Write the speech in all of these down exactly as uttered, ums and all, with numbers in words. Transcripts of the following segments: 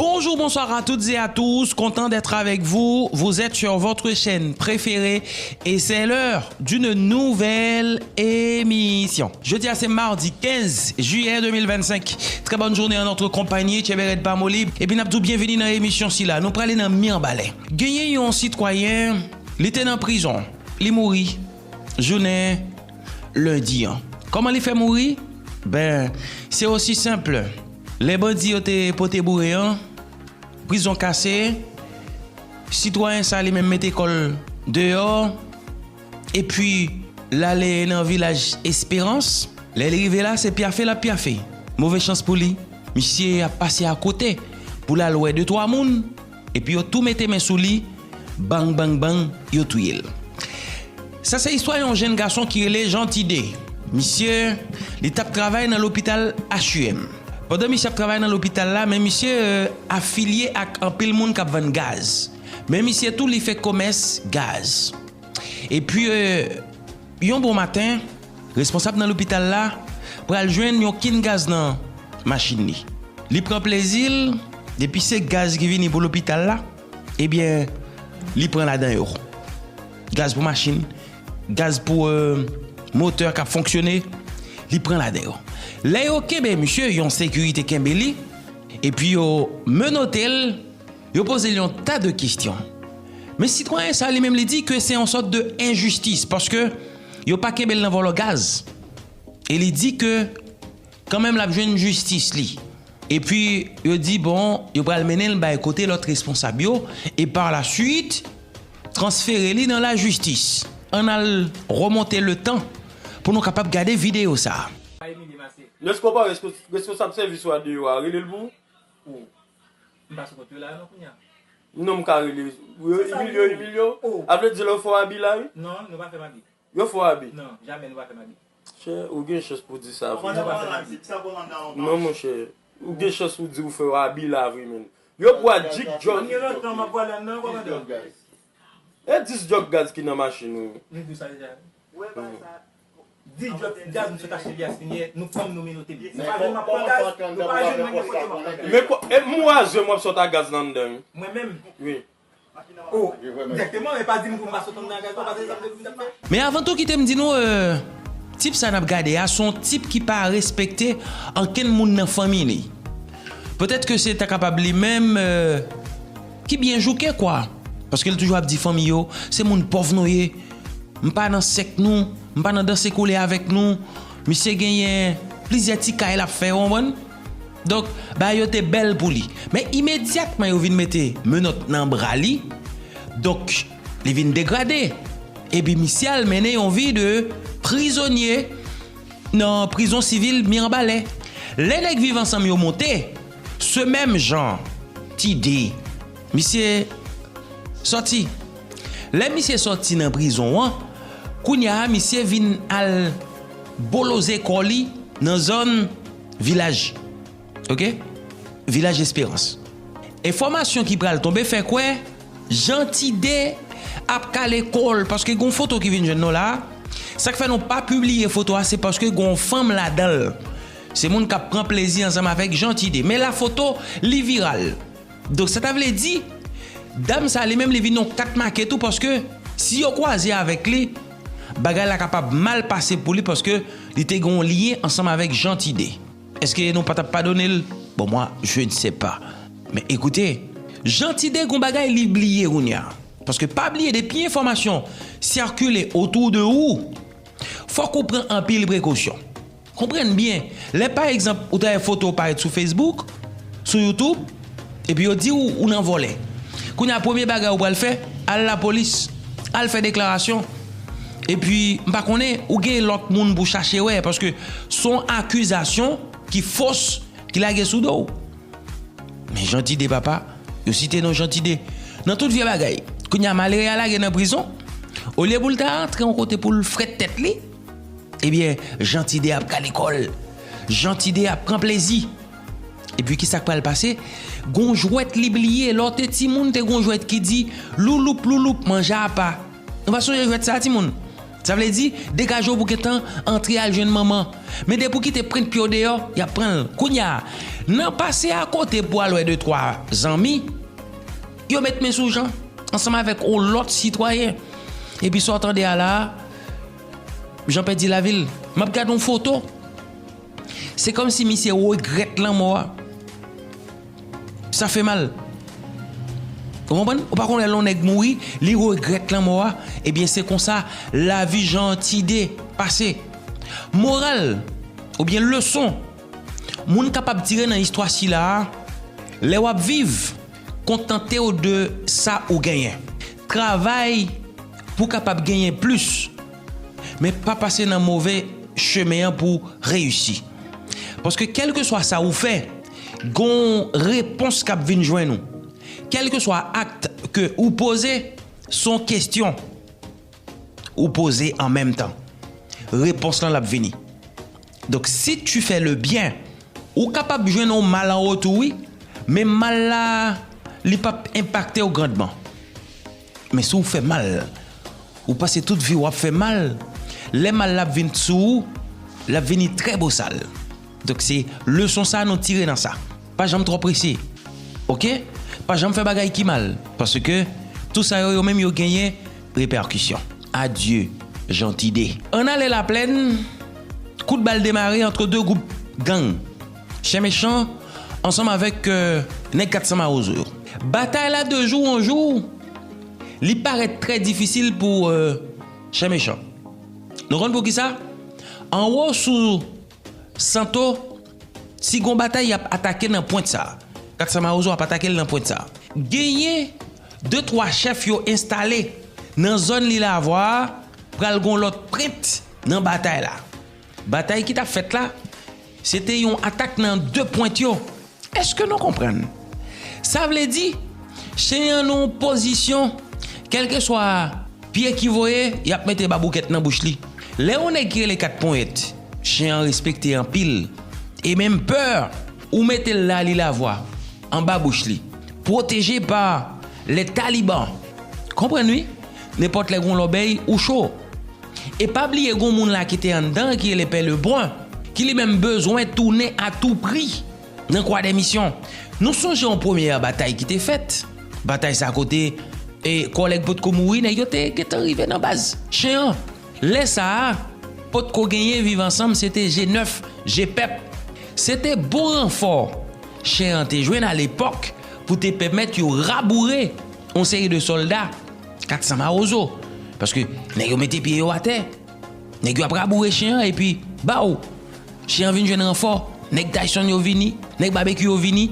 Bonjour, bonsoir à toutes et à tous, content d'être avec vous. Vous êtes sur votre chaîne préférée et c'est l'heure d'une nouvelle émission. Jodi a se mardi quinze juillet deux mille vingt-cinq. Très bonne journée en notre compagnie, Tchèbè Rèd pa moli. Epi n ap di w byenveni nan emisyon sila. Nou prale nan Mibalè. Genyen yon sitwayen, li te nan prizon. Li mouri jounen lendi an. Kòman li fè mouri? Ben, se osi senp. Lè bandi yo te pote boure an, prizon kase, sitwayen sa li menm mete kò l deyò, epi l ale nan vilaj Esperans. Lè li rive la, se pyafe l ap pyafe. Move chans pou li, misye ap pase akote pou l al wè de twa moun, epi yo tou mete men sou li, bang, bang, bang, yo touye l. Sa se istwa yon jenn gason ki rele Jean Tidé. Misye, li t ap travay nan lopital H U M. Pandan misye ap travay nan lopital la, men misye, euh, afilye ak anpil moun k ap vann gaz. Men misye tou, li fè komès gaz. Epi, euh, yon bon maten, responsab nan lopital la pral jwenn yon kin gaz nan machin li. Li pran plezi l, depi se gaz ki vini pou lopital la, ebyen, li pran ladan yo. Gaz pou machin, gaz pou, euh, motè k ap fonksyone, li pran ladan yo. Lè yo kenbe misye, yon sekirite kenbe li, epi yo menote l, yo poze l yon ta de kesyon. Men sitwayen sa li menm li di ke se yon sòt de enjistis, paske yo pa kenbe l nan vòlò gaz. E li di ke kanmenm l ap jwenn jistis li. Epi yo di, bon, yo pral mennen l bay kote lòt responsab yo, e pa la swit, transfere li nan lajistis. Ann al remonte le tan pou nou kapab gade videyo sa a. Lè w pa respons-, responsab sèvis ou a deyò a, rele l pou ou. M pa sou kont yo la non kounye a. Non, m ka rele. Emilio, Emilio. Oh. A vle di lè w fè w abi la, wi. Non, nou pa fè m abi. Yo fè w abi. Non, jamè nou pa fè m abi. Chè, ou gen chans pou di sa vre. Non, monchè. Ou gen chans pou di ou fè w abi la vre, menn. Yo pwa dik djòk. Mwen gen lontan m ap pwale anndan, kòmandan. E dis djòk gaz ki nan machin ou. Nou di sa deja. Dis djòk gaz m sot achte li a Sinyè, nou pran m, nou menote m. Se pa jwenn m ap pran gaz, nou pa jwenn mwen nenpòt ki m ap pran gaz. Men kwa, e m wazè m w ap sot a gaz nan anndan, wi. Mwen menm? Wi. Oh, dirèkteman, e pa di m pou m pa sot anndan a gaz la, pa se sa m te di m t ap fè. Men avan tou, kite m di nou, euh, tip sa n ap gade a, se yon tip ki pa respekte ankenn moun nan fanmi li. Petèt ke se ta kapab li menm, euh, ki byen jouke, kwa. Paske l toujou ap di fanmi yo, se moun pòv nou ye. M pa nan sèk nou, m pa nan danse koule avèk nou. Misye genyen plizyè ti kay l ap fè, w konprann? Donk, bagay yo te bèl pou li. Men imedyatman yo vin mete menòt nan bra li, donk, li vin degrade. Epi misye al mennen yon vi de prizonye nan prizon sivil Mibalè. Lè nèg Viv Ansanm yo monte, se menm jan Tidé, misye sòti. Lè misye sòti nan prizon an, kounye a misye vin al boloze kò li nan zòn Vilaj. Oke? Vilaj Esperans. Enfòmasyon ki pral tonbe fè kwè Jean Tidé ap kale kò l, paske gon foto ki vin jwenn nou la. Sa k fè nou pa pibliye foto a, se paske gon fanm ladan l. Se moun k ap pran plezi ansanm avèk Jean Tidé. Men la foto, li viral. Donk, sa ta vle di, dam sa li menm, li vin yon kat make tou, paske si yo kwaze avèk li, bagay la kapab mal pase pou li, paske li te gen yon lyen ansanm avèk Jean Tidé. Èske nou pa t ap padone l? Bon, moi, je ne sais pas. Men ekoute, Jean Tidé gon bagay li bliye kounye a. Paske pa bliye, depi enfòmasyon sikile otou de ou, fòk ou pran anpil prekosyon. Konprann byen, lè pa egzanp, ou ta wè foto w parèt sou Facebook, sou YouTube, epi yo di w ou nan vòlè. Kounye a, premye bagay ou pral fè, al lapolis, al fè deklarasyon. Epi, m pa konnen, ou gen lòt moun pou chache wè, paske se yon akizasyon ki fos, ki lage sou do w. Men Jean Tidé, papa, yo site non Jean Tidé nan tout vye bagay. Kounye a, malere a lage nan prizon. Olye pou l ta rantre yon kote pou l frèt tèt li, ebyen, Jean Tidé ap kale kò l. Jean Tidé ap pran plezi. Epi, kisa k pral pase? Gon jwèt li bliye. Lè w te timoun, te gon jwèt ki di, louloup, louloup, manje apa. Nou pa sonje jwèt sa, timoun? Sa vle di, degaje w pou gentan antre al jwenn manman. Men depi w kite pwent pye w deyò, y ap pran l. Kounye a, nan pase akote pou al wè de twa zanmi, yo met men sou Jan, ansanm avèk yon lòt sitwayen. Epi sa w tande a la a, Jan pèdi lavi l. M ap gade yon foto. Se kòmsi misye regrèt lanmò a. Sa fè mal. Ou konprann? Ou pa konn lè yon nèg mouri, li regrèt lanmò a. Ebyen, se konsa lavi Jan Tide pase. Moral, oubyen leson, moun kapab tire nan istwa sila a, lè w ap viv, kontante w de sa ou genyen. Travay pou w kapab genyen plis, men pa pase nan move chemen an pou reyisi. Paske kèlkeswa sa ou fè, gon repons k ap vin jwenn ou. Kèlkeswa akt ke ou poze, se yon kesyon ou poze an menm tan. Repons lan l ap vini. Donk, si tu fais le bien, ou kapab jwenn yon mal an retou, wi, men mal la, li p ap enpakte w grandman. Men si w fè mal, ou pase tout vi w ap fè mal, lè mal la ap vin sou ou, l ap vini trè bosal. Donk, se leson sa nou tire nan sa. Pa janm twò prese. Oke? Pa janm fè bagay ki mal. Paske tou sa yo, yo menm, yo genyen repèkisyon. Adye, Jan Tide. Annale Laplèn, kout bal demare ant de gwoup gang. Chen Mechan ansanm avèk, euh, nèg kat san mawozo yo. Batay la de jou an jou, li parèt trè difisil pou, euh, Chen Mechan. Nou konn poukisa? Anwo sou Santo, si gon batay, y ap atake nan pwent sa a. Kat san mawozo ap atake l nan pwent sa a. Genyen de twa chèf yo enstale nan zòn Lilavwa a, pral gon lòt pwent nan batay la. Batay ki t ap fèt la, se te yon atak nan de pwent yo. Èske nou konprann? Sa vle di, chen an nan yon pozisyon, kèlkeswa pye ki voye, y ap mete baboukèt nan bouch li. Lè yon nèg ki rele Kat Ponyèt, chen an respekte anpil, e menm pè, ou mete l la, Lilavwa, anba bouch li, pwoteje pa lè Taliban. Konprann wi, nenpòt lè gon lòbèy ou cho. E pa bliye gon moun la ki te anndan ki rele Pè Lebrun, ki li menm bezwen tounen a tou pri nan Kwa dè Misyon. Nou sonje yon premye batay ki te fèt. Batay sa kote, e, kòlèg potko mouri, nèg yo te gentan rive nan baz chen an. Lè sa a, potko genyen Viv Ansanm, se te G nèf, G pèp. Se te bon ranfò chen an te jwenn alepòk pou te pèmèt yo raboure yon seri de sòlda kat san mawozo. Paske nèg yo mete pye yo atè. Nèg yo ap raboure chen an epi, baw, chen an vin jwenn ranfò. Nèg Tyson yo vini, nèg Babekyou yo vini.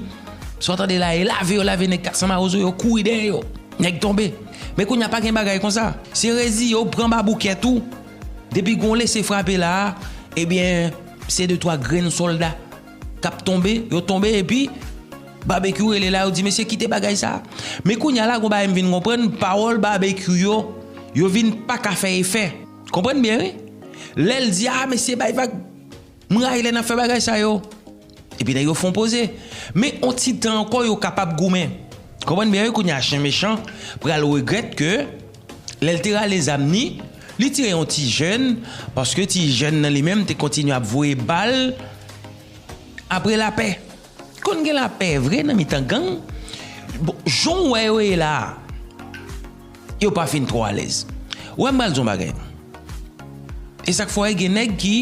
Sa w tande la, e lave yo lave nèg kat san mawozo yo, kouri dèyè yo. Nèg tonbe. Men kounye a pa gen bagay konsa. Se reziye w, pran baboukèt ou. Depi gon lese frape la a, ebyen, se de twa grenn sòlda k ap tonbe, yo tonbe, epi Babekyou rele la, yo di, "Mesye, kite bagay sa a." Men kounye a la, gon bagay m vin konprann, pawòl Babekyou yo, yo vin pa ka fè efè. Konprann byen, wi. Lè l di, "A, mesye, bay vag, m rayi lè n ap fè bagay sa yo." Epi nèg yo fè yon poze. Men yon ti tan ankò, yo kapab goumen. Konprann byen, wi, kounye a, Chen Mechan pral regrèt ke lè l te rale zam ni, li tire yon ti jèn, paske ti jèn nan li menm te kontinye ap voye bal apre lapè. Konn gen lapè vre nan mitan gang. Bon, jan w wè yo ye la a, yo pa fin twò alèz. Ou wè, m pral di w yon bagay. E sa k fè w wè gen nèg ki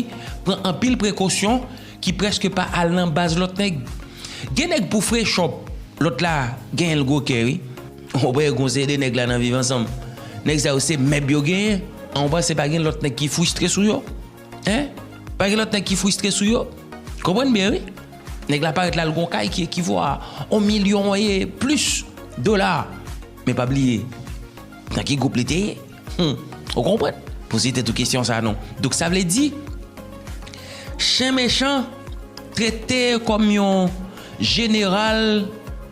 pran anpil prekosyon, ki prèske pa al nan baz lòt nèg. Gen nèg pou frechòp, lòt la genyen l gwo kè, wi. Ou wè gon seri de nèg la nan Viv Ansanm. Nèg sa yo se mèb yo genyen. An, ou panse pa gen lòt nèg ki fristre sou yo? Hein? Pa gen lòt nèg ki fristre sou yo? Konprann byen, wi. Nèg la parèt la, l gon kay ki ekivo a yon milyon e plis dola. Men pa bliye, nan ki gwoup li te ye? Hmm. Ou konprann? Poze tèt ou kesyon sa non. Donk, sa vle di, Chen Mechan trete kòm yon jeneral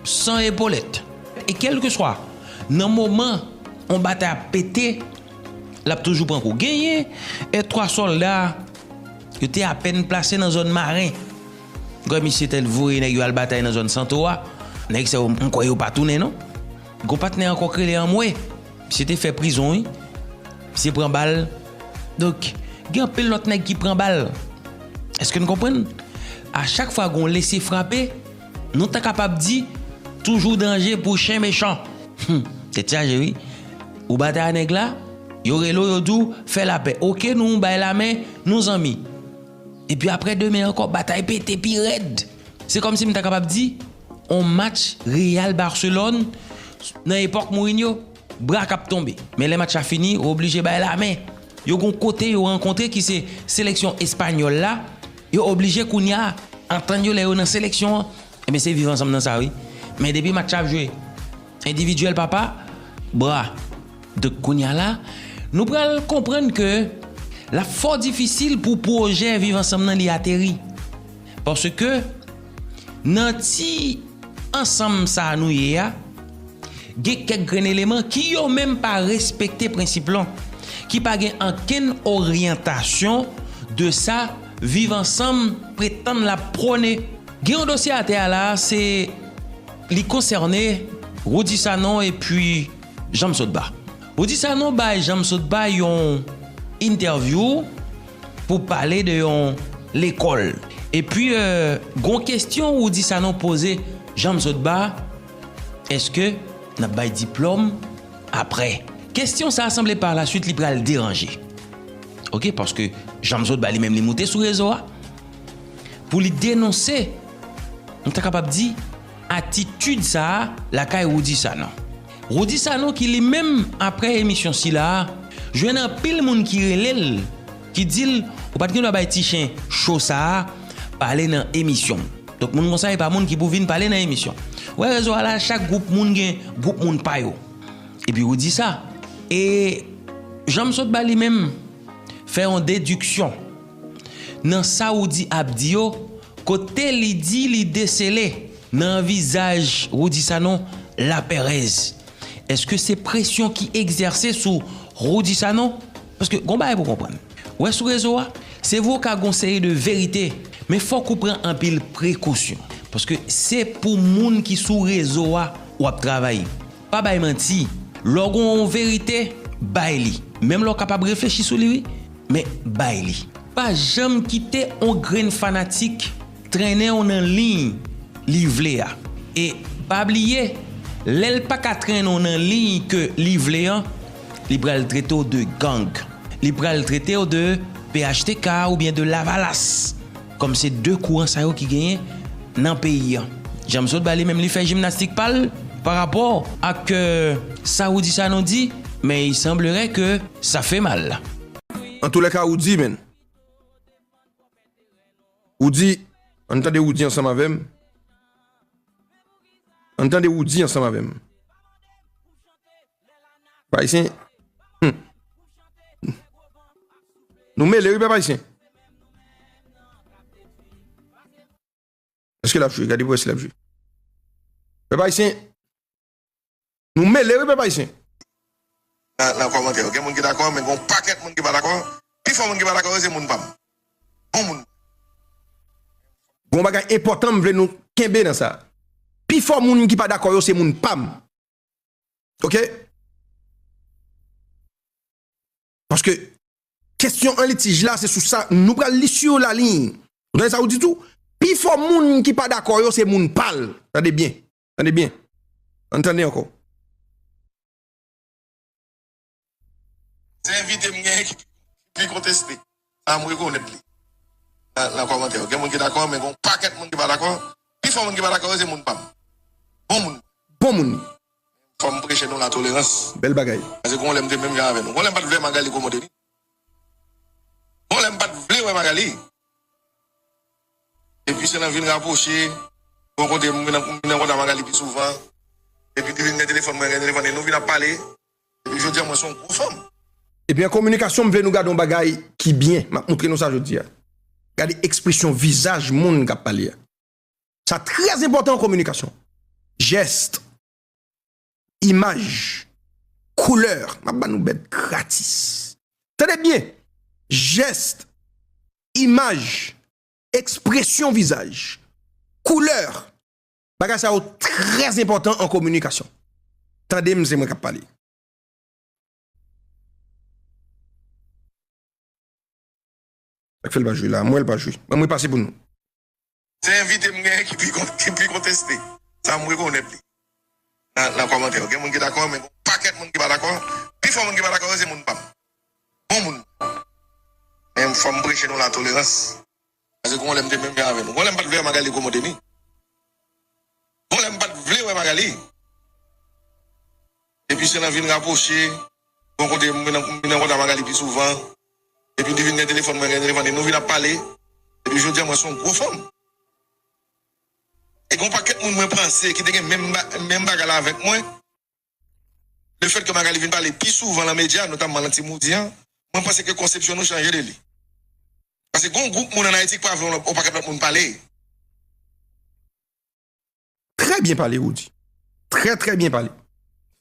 san epolèt. E kèlkeswa nan moman yon batay ap pete, l ap toujou pran kou. Genyen, e, twa sòlda, yo te apèn plase nan zòn Maren. Gwo misye te voye nèg yo al batay nan zòn Santo a. Nèg sa yo, m kwè yo pa tounen non. Gon patnè ankò k rele Anmwe. Misye te fè prizon, wi. Misye pran bal, Donk, gen anpil lòt nèg ki pran bal. Èske n konprann? A chak fwa gen yon lese frape, nou ta kapab di, toujou danje pou chen mechan. Hum, tèt chaje wi. Ou batay a nèg la, yo rele w, yo di w, fè lapè. Oke, nou bay lamen, nou zanmi. Epi apre demen ankò, batay pete pi rèd. Se kòmsi m ta kapab di, on match Real Barcelone nan epòk Mourinho, bra k ap tonbe. Men lè match la fini, yo oblije bay lamen. Yo gon kote yo rankontre ki se seleksyon espanyòl la, yo oblije kounye a antann yo lè yo nan seleksyon an. Ebyen, se viv ansanm nan sa wi. Men depi match la ap jwe, endividyèl papa, bra. Donk kounye a la, nou pral konprann ke l ap fò difisil pou pwojè viv ansanm nan li ateri. Paske nan ti ansanm sa a nou ye a, gen kèk grenn eleman ki yo menm pa respekte prensip lan, ki pa gen ankenn oryantasyon de sa viv ansanm pretann l ap pwone. Gen yon dosye atè a la, se li konsène Roody Sanon epi Jean Sotba. Roody Sanon bay Jean Sotba yon entèvyou pou pale de yon lekòl. Epi, euh, gon kesyon Roody Sanon poze Jean Sotba, èske n ap bay diplòm apre? Kesyon sa a sanble pa la swit li pral deranje. Oke, paske Jean Sotba li menm li moute sou rezo a pou li denonse, nou ta kapab di, atitid sa a lakay Roody Sanon. Roody Sanon ki li menm, apre emisyon sila a, jwenn anpil moun ki rele l, ki di l, ou pa t gen dwa bay ti chen cho sa a pale nan emisyon m. Donk, moun konsa, e pa moun ki pou vin pale nan emisyon. Ou wè rezo a la, chak gwoup moun gen gwoup moun pa yo. Epi Roody sa. E Jean Sotba li menm fè yon dediksyon nan sa Roody ap di yo, kote li di li desele nan vizaj Roody Sanon lapèrèz. Èske se presyon ki egzèse sou Roody Sanon? Paske gon bagay pou konprann. Ou wè sou rezo a, se vre w ka gon seri de verite, men fòk ou pran anpil prekosyon. Paske se pou moun ki sou rezo a w ap travay. Pa bay manti. Lè w gon yon verite, bay li. Menm lè w kapab reflechi sou li, wi, men bay li. Pa janm kite yon grenn fanatik trennen w nan liy li vle a. E pa bliye, lè l pa ka trennen w nan liy ke li vle an, li pral trete w de gang. Li pral trete w de P H T K oubyen de Lavalas. Kòm se de kouran sa yo ki genyen nan peyi an. Jean Sotba li menm li fè jimnastik pa l pa rapò ak, euh, sa Roody Sanon di, mais il semblerait que ça fait mal. Antoulèka, Roody, men. Roody, ann tande Roody ansanm avè m. Ann tande Roody ansanm avè m. Pèp ayisyen. Hmm. Nou mele wi, pèp ayisyen. Èske l ap jwe? Gade pou wè si l ap jwe. Pèp ayisyen. Nou mele wi, pèp ayisyen. Nan, nan kòmantè yo. Gen moun ki dakò, men gen yon pakèt moun ki pa dakò. Pifò moun ki pa dakò yo se moun pa m. Bon moun. Gon bagay enpòtan m vle nou kenbe nan sa. Pifò moun ki pa dakò yo se moun pa m. Oke? Paske kesyon an litij la, se sou sa nou pral li sou lalin. Ou tande sa ou di tou? Pifò moun ki pa dakò yo se moun pa l. Tande byen. Tande byen. Ann tande ankò. Se envite m genyen ki pi konteste. Sa m rekonèt li. Nan, nan kòmantè yo. Gen moun ki dakò, men gen yon pakèt moun ki pa dakò. Pifò moun ki pa dakò yo se moun pa m. Bon moun. Bon moun. Fò m preche nou latolerans. Bèl bagay. Paske gon lè m te menm jan avè nou. Gon lè m pa t vle Magali komote li. Gon lè m pa t vle wè Magali. Epi se nan vin rapwoche, bon kote m vin, m vin nan kontak Magali pi souvan. Epi li vin gen telefòn mwen, gen telefòn li, nou vin ap pale. Epi jodi a mwen se yon gwo fanm. Epi an kominikasyon, m vle nou gade yon bagay ki byen. M ap montre nou sa jodi a. Gade ekspresyon vizaj moun k ap pale a. Sa trè enpòtan an kominikasyon. Jès, imaj, koulè. M ap ban nou bèt gratis. Tande byen. Jès, imaj, ekspresyon vizaj, koulè. Bagay sa yo trè enpòtan an kominikasyon. Tande m, se mwen k ap pale. Sa k fè l pa jwe la? M wè l pa jwe. Ban mwen pase pou nou. Se envite m genyen ki pi kon-, ki pi konteste. Sa m rekonèt li. Nan, nan kòmantè yo. Gen moun ki dakò, men gen pakèt moun ki pa dakò. Pifò moun ki pa dakò yo, se moun pa m. Bon moun. Men fò m preche nou latolerans. Paske gon lè m te menm jan avè nou. Gon lè m pa t vle wè Magali kòman te ni. Gon lè m pa t vle wè Magali. Epi se nan vin rapwoche, bon kote m vin, m vin nan kontak Magali pi souvan. Epi li vin gen telefòn mwen, gen telefòn li, nou vin ap pale. Epi jodi a mwen se yon gwo fanm. E gon pakèt moun mwen panse ki te gen menm ba-, menm bagay la avèk mwen. Lefèt ke Magali vin pale pi souvan nan medya, notamman nan Ti Moudi an, mwen panse ke konsepsyon nou chanje de li. Paske gon gwoup moun ann Ayiti ki pa vle yon lòt, yon pakèt lòt moun pale. Très bien parlé, Roody. Très, très bien parlé.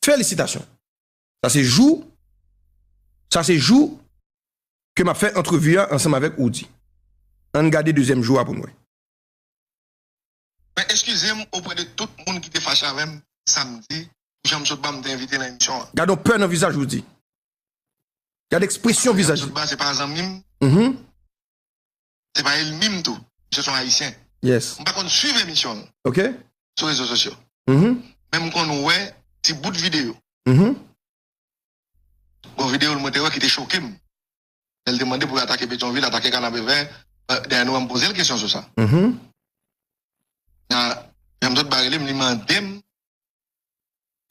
Félicitations. Sa se jou, sa se jou ke m ap fè antrevi a ansanm avèk Roody. Ann gade dezyèm jou a pou n wè. Men eskize m oprè de tout moun ki te fache avè m samdi, pou jan m sot ba m te envite nan emisyon an. Gade yon pè nan vizaj Roody. Gade ekspresyon vizaj li. Jan m sot ba se pa zanmi m. Mhm. Se pa ènmi m tou. Misye se yon Ayisyen. Yes. M pa konn swiv emisyon l. Ok. Sou rezo sosyo. Mhm. Men m konn wè ti bout videyo. Mhm. Gon videyo l mwen te wè ki te choke m. Lè l te mande pou l atake Petyonvil, atake Kanapevè, euh, dèyè nou, m poze l kesyon sou sa. Mhm. Nan, jan m sot ba rele m, li mande m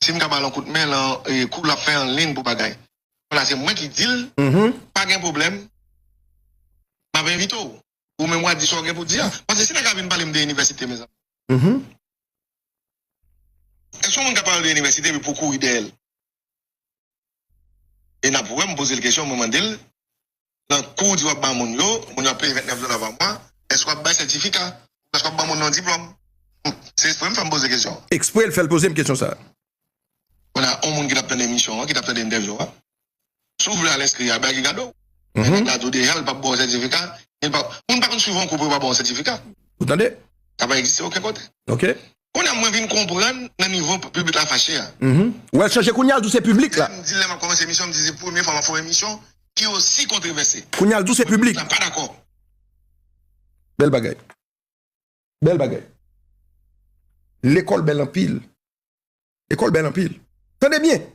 si m ka ba l yon kout men lan, e, kou l ap fè an liy pou bagay. Kounye a se mwen ki di l, mhm, pa gen pwoblèm, m ap envite w. Ou menm w a di sa w gen pou di a. Paske si nèg la vin pale m de inivèsite, mezanmi. Mhm. Èske yon moun ka pale de inivèsite epi pou w kouri dèyè l? E n ap wè, m poze l kesyon, mwen mande l, nan kou w di w ap ba moun yo, moun yo ap peye vennèf dola pa mwa, èske w ap bay sètifika? Èske w ap ba moun nan diplòm? Se eksprè m fè m poze kesyon. Eksprè l fè l poze m kesyon sa a. Kounye a, yon moun ki t ap tande emisyon an, ki t ap tande entèvyou an, si w vle al enskri a, bay ki gade w. Men nèg la di w deja, l p ap ba w sètifika, li p ap, moun pa konn swiv yon kou pou yo pa ba w sètifika. Ou tande? Sa pa egziste okenn kote. Ok. Kounye a, mwen vin konprann nan nivo piblik la fache a. Mhm. Ou wè l chanje kounye a, l di w se piblik la. M di l lè m ap kòmanse emisyon, m di se premye fwa m ap fè yon emisyon ki osi kontwovèse. Kounye a, l di w se piblik. Piblik la pa dakò. Bèl bagay. Bèl bagay. Lekòl bèl anpil. Lekòl bèl anpil. Tande byen.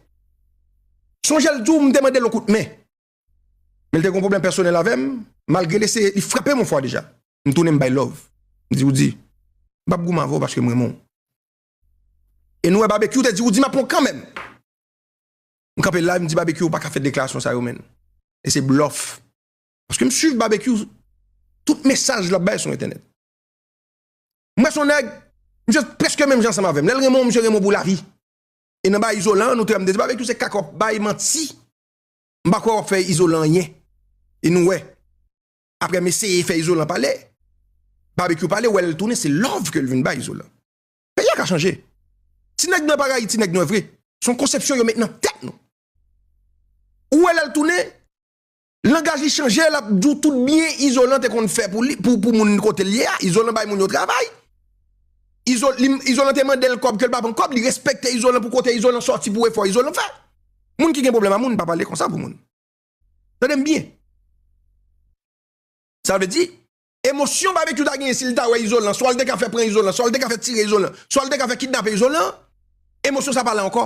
Sonje l di w m te mande l yon kout men. Men l te gen yon pwoblèm pèsonèl avè m. Malgre l eseye, li frape m yon fwa deja. M tounen m bay love. M di, Roody, m p ap goumen avè w paske m renmen w. E nou wè Babekyou te di, Roody, m ap pran w kanmenm. M kanpe live, m di, Babekyou, ou pa ka fè deklarasyon sa yo, menn. E se blòf. Paske m swiv Babekyou, tout mesaj l ap bay sou entènèt. M wè se yon nèg, misye prèske menm jan ansanm avè m. Lè l renmen w, misye renmen w pou lavi. E nan bagay Izolan, nou te wè m te di, Babekyou se kaka w ap bay, manti. M pa kwè w ap fè Izolan anyen. E nou wè. Apre m eseye fè Izolan pale, Babekyou pale, w wè l tounen, se love ke l vin bay Izolan. Peyi a ka chanje. Ti nèg nwè pa rayi ti nèg nwè vre. Se yon konsepsyon yo met nan tèt nou. Ou wè lè l tounen, langaj li chanje, l ap di w tout byen Izolan te konn fè pou li, pou, pou moun kote l ye a. Izolan bay moun yo travay. Izo-, li, Izolan te mande l kòb ke l pa pran kòb, li respekte Izolan pou kote Izolan sòti, pou efò Izolan fè. Moun ki gen pwoblèm a moun pa pale konsa pou moun. Tande m byen. Sa vle di, emosyon Babekyou ta genyen si l ta wè Izolan, swa l te ka fè pran Izolan, swa l te ka fè tire Izolan, swa l te ka fè kidnape Izolan, emosyon sa pa la ankò.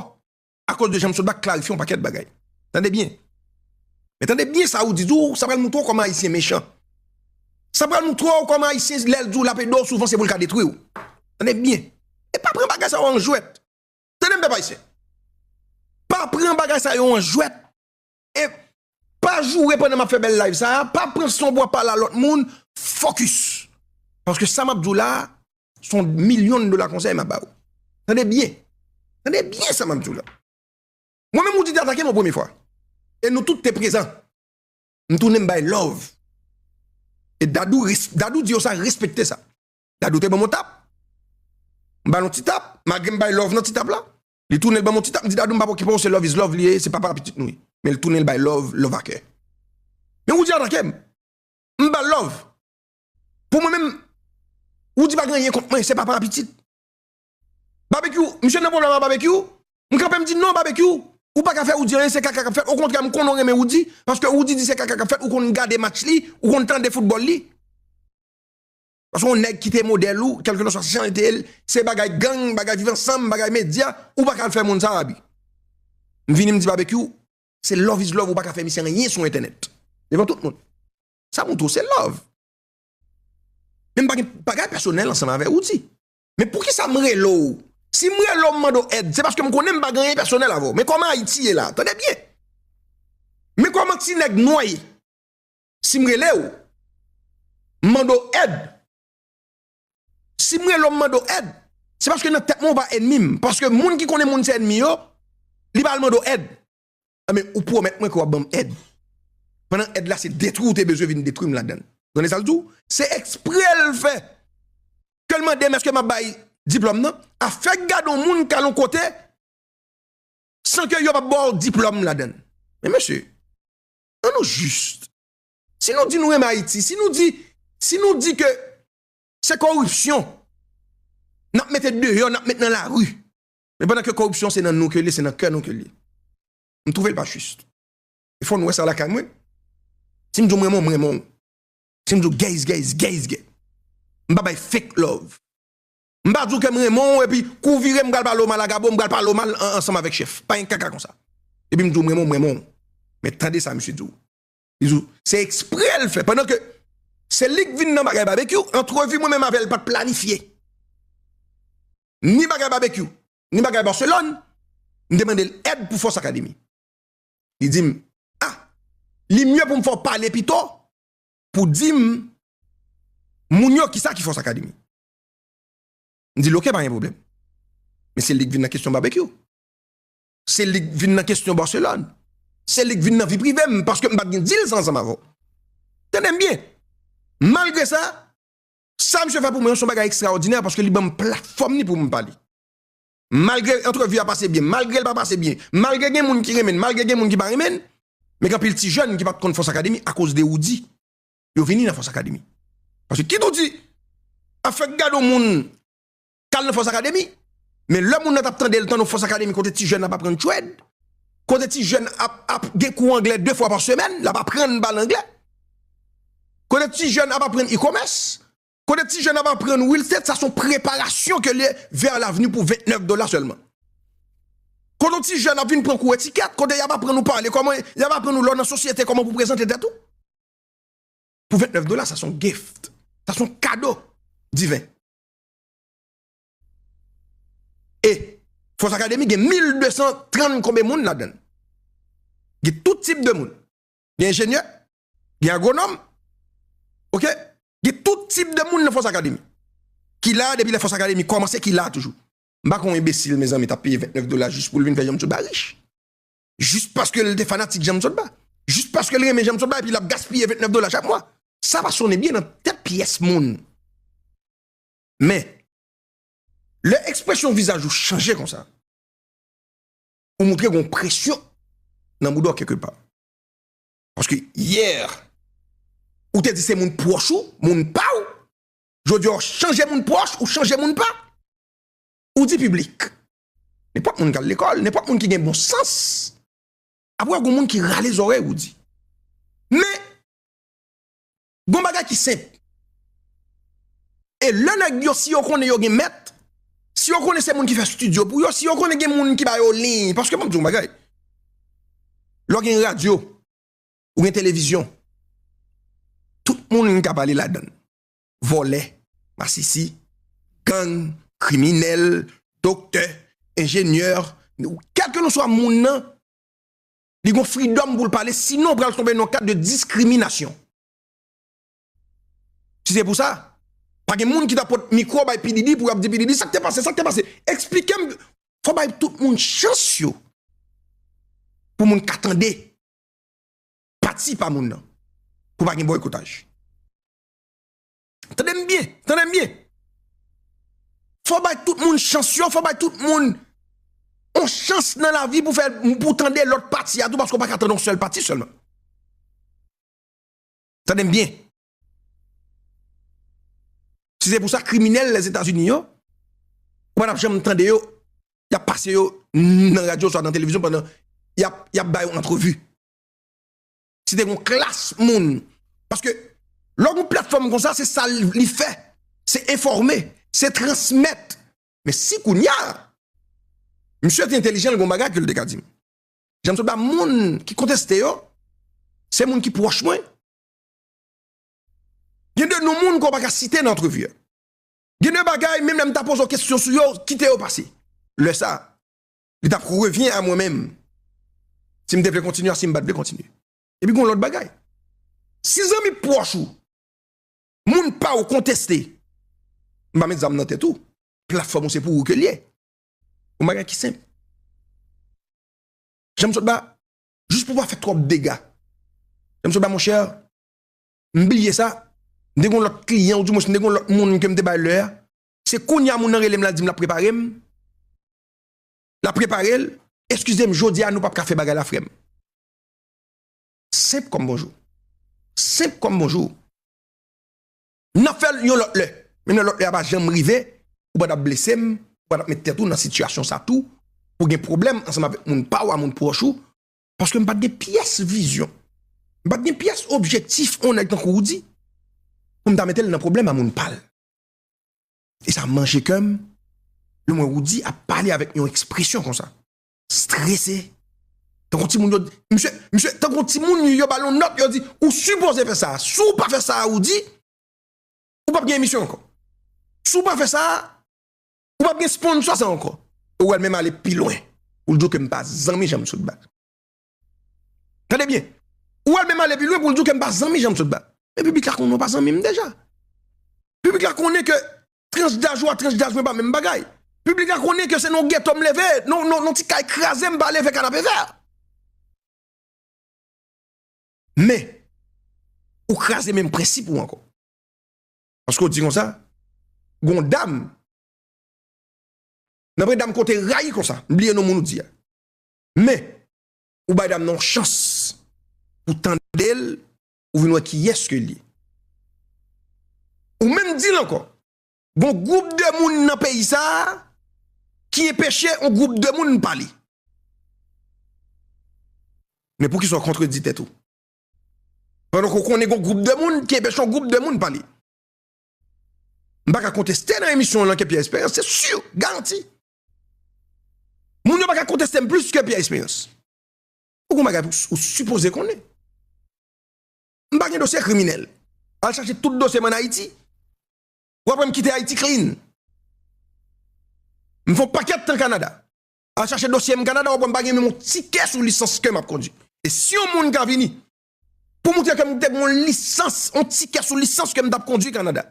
Akoz de jan m sot ba klarifye yon pakèt bagay. Tande byen. Men tande byen sa Roody di w, sa pral montre w kòman Ayisyen mechan. Sa pral montre w kòman Ayisyen, lè l di w l ap ede w, souvan se pou l ka detwi w. Tande byen. E pa pran bagay sa yo an jwèt. Tande m, pèp ayisyen. Pa pran bagay sa yo an jwèt. E pa joure pandan m ap fè bèl live sa a. Pa pran son pou w ap pale a lòt moun. Focus. Paske sa m ap di w la a, se yon milyon dola konsèy m ap ba w. Tande byen. Tande byen sa m ap di w la. Mwen menm, Roody te atake m yon premye fwa. E nou tout te prezan. M tounen m bay love. E Dadou res-, Dadou di yo sa, respekte sa. Dadou te ban m yon tap. M ba l yon ti tap, malgre m bay love nan ti tap la. Li tounen l ban m yon ti tap, m di Dadou, m p ap okipe w, se love is love li ye, se papa a pitit nou ye. Men l tounen l bay love, love a kè. Men Roody atake m. M ba l love. Pou mwen menm, Roody pa gen anyen kont mwen, se papa a pitit. Babekyou, misye nan pwoblèm a Babekyou. M kanpe m di non Babekyou. Ou pa ka fè Roody anyen, se kaka k ap fèt. Okontrè, m konnen w renmen Roody, paske Roody di se kaka k ap fèt, ou konn gade match li, ou konn tande foutbòl li. Paske yon nèg ki te modèl ou, kèlkeswa sa te ye, se bagay gang, bagay viv ansanm, bagay medya, ou pa ka al fè moun sa abi. M vini, m di Babekyou, se love is love, ou pa ka fè misye anyen sou entènèt. Devan tout moun. Sa montre w se love. Men m pa gen bagay pèsonèl ansanm avè Roody. Men poukisa m rele w? Si m rele w, m mande w èd, se paske m konnen m pa gen anyen pèsonèl avè w. Men kòman Ayiti ye la, tande byen. Men kòman ti nèg nwè ye. Si m rele w, m mande w èd. Si m rele w, m mande w èd, se paske nan tèt mwen ou pa ènmi m. Paske moun ki konnen moun se ènmi yo, li pa al mande w èd. Enben, ou pwomèt mwen ke w ap ban m èd. Pandan èd la, se detwi ou te bezwen vin detwi m ladan l. Tande sa l di w? Se ekspre l fè. Ke l mande m èske m ap bay diplòm nan. Afè gade yon moun k al yon kote san ke yo p ap ba w diplòm ladan l. Men mesye, ann nou jis. Si nou di nou renmen Ayiti, si nou di, si nou di ke se koripsyon n ap mete deyò, n ap met nan lari, men pandan ke koripsyon se nan nou ke l ye, se nan kè nou ke l ye. M twouve l pa jis. E fò n wè sa lakay mwen. Si m di w m renmen w, m renmen w. Si m di w gays, gays, gays, gays. M pa bay fake love. M pa di w ke m renmen w epi kou w vire m pral pale w mal a Gabo, m pral pale w mal an- ansanm avèk chèf. Pa gen kaka konsa. Epi m di w m renmen w, m renmen w. Men tande sa misye di w. Li di w, se ekspre l fè. Pandan ke se li k vin nan bagay Babekyou, antrevi mwen menm avè l pa t planifye. Ni bagay Babekyou, ni bagay Barcelone, m te mande l èd pou Fòs Akademi. Li di m, ah, li mye pou m fè w pale pito, pou di m, moun yo, kisa ki Fòs Akademi. M di l, oke, pa gen pwoblèm. Men se li k vin nan kesyon Babekyou. Se li k vin nan kesyon Barcelone. Se li k vin nan vi prive m, paske m pa t gen dil sa ansanm avè w. Tande m byen. Malgre sa, sa misye fè pou mwen, se yon bagay ekstraòdinè, paske li ban m platfòm ni pou m pale. Malgre antrevi a pase byen, malgre l pa pase byen, malgre gen moun ki renmen l, malgre gen moun ki pa renmen l, men gen anpil ti jèn ki pa t konn Fòs Akademi akoz de Roody. Yo vini nan Fòs Akademi. Paske kit ou di, afèk gade yon moun k al nan Fòs Akademi, men lè moun nan t ap tande l, tann yon Fòs Akademi kote ti jèn ap aprann trade, kote ti jèn ap, ap gen kou anglè de fwa pa semèn, l ap aprann pale anglè, kote ti jèn ap aprann e-commerce, kote ti jèn ap aprann real estate, sa se yon preparasyon ke l ye vers l'avenir pou vennèf dola sèlman. Kote yon ti jèn ap vin pran kou etikèt, kote y ap aprann ou pale, kòman y ap aprann ou lè w nan sosyete, kòman pou prezante tèt ou. Pou vennèf dola, sa se yon gift. Sa se yon kado diven. E Fòs Akademi gen mil de san trant konbyen moun ladan l. Gen tout tip de moun. Gen enjenyè, gen agwonòm, oke? Gen tout tip de moun nan Fòs Akademi. Ki la, depi lè Fòs Akademi kòmanse, ki la toujou. M pa konn yon enbesil, mezanmi, t ap peye vennèf dola jis pou l vin fè Jean Msotba rich. Jis paske l te fanatik Jean Msotba. Jis paske l renmen Jean Msotba, epi l ap gaspiye vennèf dola chak mwa. Sa pa sonnen byen nan tèt pyès moun. Men, lè ekspresyon vizaj ou chanje konsa, ou montre gen presyon nan bouda w kèlkepa. Paske yè, ou te di se moun pwòch ou, moun pa w, jodi a w chanje moun pwòch, ou chanje moun pa. Ou di piblik. Nenpòt moun k al lekòl, nenpòt moun ki gen bon sans. Apre, gen moun ki rale zòrèy ou di. Men, gen yon bagay ki senp. E lè nèg yo, si yo konnen yo gen mèt, si yo konnen se moun ki fè estidyo pou yo, si yo konnen gen moun ki ba yo liy, paske ban m di w yon bagay. Lè w gen radyo, ou gen televizyon, tout moun ka pale ladan l. Vòlè, masisi, gang, kriminèl, doktè, enjenyè, kèlkeswa moun nan, li gon freedom pou l pale, sinon ou pral tonbe nan yon kad de diskriminasyon. Si se pou sa, pa gen moun ki ta pot mikwo bay P Diddy pou y ap di P Diddy, sa k te pase, sa k te pase. Eksplike m, fò bay tout moun chans yo pou moun ka tande pati pa moun nan, pou pa gen bòykotaj. Tande m byen, tande m byen. Fò bay tout moun chans yo, fò bay tout moun yon chans nan lavi pou fè, pou tande lòt pati a tou, paske w pa ka tande yon sèl pati sèlman. Tande m byen. Si se pou sa, kriminèl Lèzetazini yo, ou pa t ap janm tande yo, y ap pase yo nan radyo oswa nan televizyon pandan y ap, y ap ba yo antrevi. Si te gen yon klas moun. Paske, lè w gen yon platfòm konsa, se sa li, li fè. Se enfòme, se transmèt. Men si kounye a, misye te entèlijan, l gen yon bagay ke l te ka di m. Jan m sot ba moun ki konteste yo, se moun ki pwòch mwen. Gen de non moun ke w pa ka site nan antrevi a. Gen de bagay, menm lè m ta poze w kesyon sou yo, kite yo pase. Lè sa, li t ap revyen a mwen menm. Si m te vle kontinye, si m pa t vle kontinye. Epi gen yon lòt bagay. Si zanmi pwòch ou, moun pa w konteste, m pa met zam nan tèt ou. Platfòm ou se pou ou ke l ye. Yon bagay ki senp. Jan m sot ba, jis pou pa fè twòp dega. Jan m sot ba, monchè, m bliye sa. M te gen yon lòt kliyan, ou dimwens, m te gen yon lòt moun ke m te bay lè a. Se kounye a moun nan rele m, l al di m l ap prepare m. L ap prepare l. Eskize m, jodi a, nou p ap ka fè bagay la, frè m. Senp kòm bonjou. Senp kòm bonjou. N ap fè l yon lòt lè. Men nan lòt lè a pa janm rive, ou pa t ap blese m, ou pa t ap met tèt ou nan sitiyasyon sa tou, pou gen pwoblèm ansanm avèk moun pa w a, moun pwòch ou, paske m pa t gen pyès vizyon. M pa t gen pyès objektif yon nèg tankou Roody, pou m ta mete l nan pwoblèm a moun pa l. E sa manje kè m, lè m wè Roody ap pale avèk yon ekspresyon konsa. Strese. Tankou timoun yo, misye, misye, tankou timoun yo ba l yon nòt, yo di, ou sipoze fè sa. Si w pa fè sa, Roody, ou p ap gen emisyon ankò. Si w pa fè sa, ou p ap gen sponsò sa ankò. Ou wè l menm ale pi lwen. Pou l di w ke m pa zanmi Jan m sot ba. Tande byen. Ou wè l menm ale pi lwen pou l di w ke m pa zanmi Jan m sot ba. Men piblik la konnen w pa zanmi m deja. Piblik la konnen ke tranch daj ou a tranch daj mwen pa menm bagay. Piblik la konnen ke se nan yon geto m leve, nan, nan, nan ti kay kraze m pa leve kanapevè. Men, ou kraze menm prensip ou ankò. Paske w di konsa, gon dam, nan pre dam kote rayi konsa, m bliye non moun ou di a. Men, ou bay dam nan yon chans pou tande l, ou vin wè kiyès ke l ye. Ou menm di l ankò, gon gwoup de moun nan peyi sa a ki enpeche yon gwoup de moun pale. Men poukisa w kontredi tèt ou? Pandan ke w konnen gon gwoup de moun ki enpeche yon gwoup de moun pale. M pa ka konteste nan emisyon an ke Pierre Espérance, se si, garanti. Moun yo pa ka konteste m plis ke Pierre Espérance. Ou gon bagay pou ou sipoze konnen. M pa gen dosye kriminèl. Al chache tout dosye m ann Ayiti. W ap wè m kite Ayiti clean. M fè yon pakèt tan Kanada. Al chache dosye m Kanada, w ap wè m pa gen menm yon tikè sou lisans ke m ap kondui. E si yon moun ka vini pou montre ke m te gen yon lisans, yon tikè sou lisans ke m t ap kondui Kanada,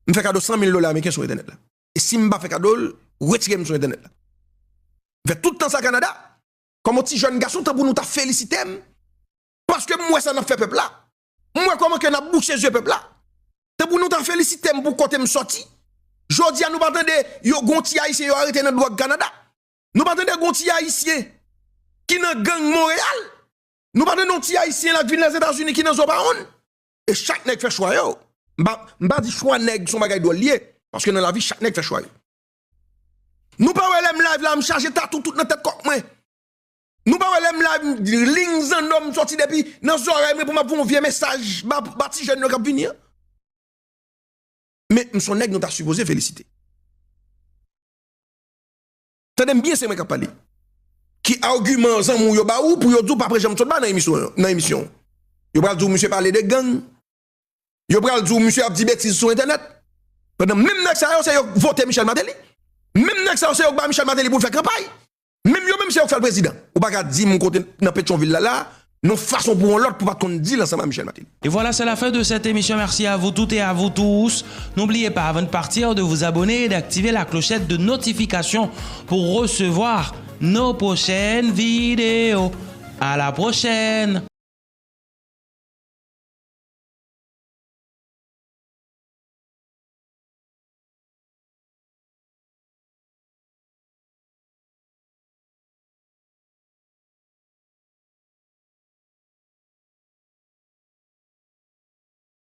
m fè kado san mil dola ameriken sou entènèt la. E si m pa fè kado l, retire m sou entènèt la. M fè tout tan sa Kanada, kòm yon ti jèn gason, tanpri nou ta felisite m, paske m wè sa n ap fè pèp la. M wè kòman ke n ap bouche zye pèp la. Tanpri nou ta felisite m pou kote m sòti. Jodi a nou pa tande yo gon ti ayisyen yo arete nan dwòg Kanada. Nou pa tande gon ti ayisyen ki nan gang Monreyal. Nou pa tande yon ti ayisyen la k vin Lèzetazini ki nan zo pa wonn. E chak nèg fè chwa yo. M pa, m pa di chwa nèg se yon bagay dwòl li ye. Paske nan lavi chak nèg fè chwa yo. Nou pa wè lè m live la, m chaje tatou tout nan tèt kòk mwen. Nou pa wè lè m live, ling zanno m sòti depi nan zòrèy mwen pou m ap voye yon vye mesaj ba, ba ti jèn yo k ap vini an. Men m se yon nèg nou ta sipoze felisite. Tande m byen, se mwen k ap pale. Ki agiman zanmi w yo ba ou pou yo di w pa pran Jan m sot ba nan emisyon, nan emisyon? Yo pral di w misye pale de gang. Yo pral di w misye ap di betiz sou entènèt. Pandan menm nèg sa yo, se yo k vote Michel Martelly. Menm nèg sa yo, se yo k ba Michel Martelly pou l fè kanpay. Menm yo menm, se yo k fè l prezidan. Ou pa ka di m kote nan Petyonvil la, la, nan fason pou yon lòt pou pa t konn di l ansanm a Michel Martelly. Et voilà, c'est la fin de cette émission. Merci à vous toutes et à vous tous. N'oubliez pas, avant de partir, de vous abonner et d'activer la clochette de notification pour recevoir nos prochaines vidéos. À la prochaine!